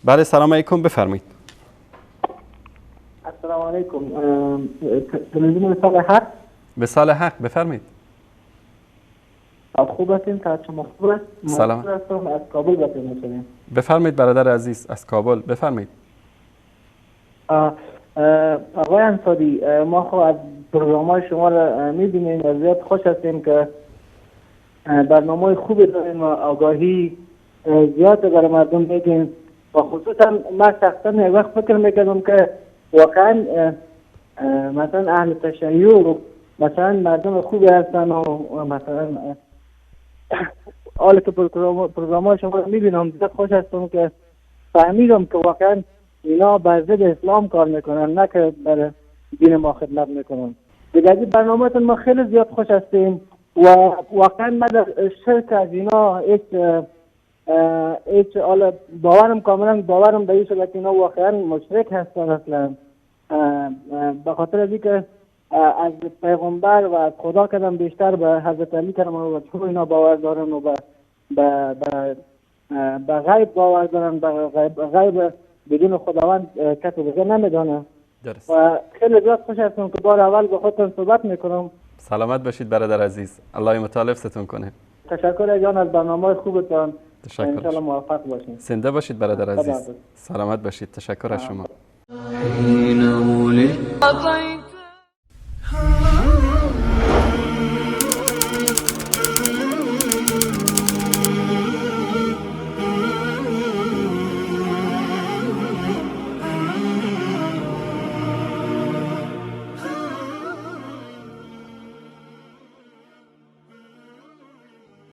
بله، سلام علیکم، بفرمایید. السلام علیکم. تلویزیون وصال حق. وصال حق، بفرمایید. خوب هستین؟ تا شما خوب است؟ سلام. از کابل باتون میشنیم. بفرمایید برادر عزیز از کابل، بفرمایید. آقای انصاری، ما خب از برنامه شما را میبینیم و زیاد خوش هستیم که برنامه خوبی داریم و آگاهی زیاد برای مردم میدیم و خصوصا من شخصا یک وقت فکر میکردم که واقعا مثلا اهل تشیع مثلا مردم خوبی هستن و مثلا حالا که پروگرام شما رو میبینم زیاد خوش هستم که فهمیدم که واقعا اینا بر ضد اسلام کار میکنن، نه که بر دین ما خدمت میکنن. دیگه از برنامه‌تون ما خیلی زیاد خوش هستیم و واقعا من در شرک از اینا هیچ حالا باورم کاملا باورم به این شده که اینا واقعا مشرک هستن اصلا، به خاطر از اینکه از پیغمبر و از خدا کردن بیشتر به حضرت علی کرم الله وجهه اینا باور دارن و به غیب باور دارن، به غیب بدون خداوند کسی دیگه نمیدانه. درست. و خیلی زیاد خوش هستم که بار اول با خودتون صحبت میکنم. سلامت باشید برادر عزیز، الله متعال حفظتون کنه. تشکر جان از برنامه خوبتان. تشکر. ان شاء الله موفق باشین. زنده باشید برادر عزیز، سلامت باشید. تشکر از شما. حين ولدت.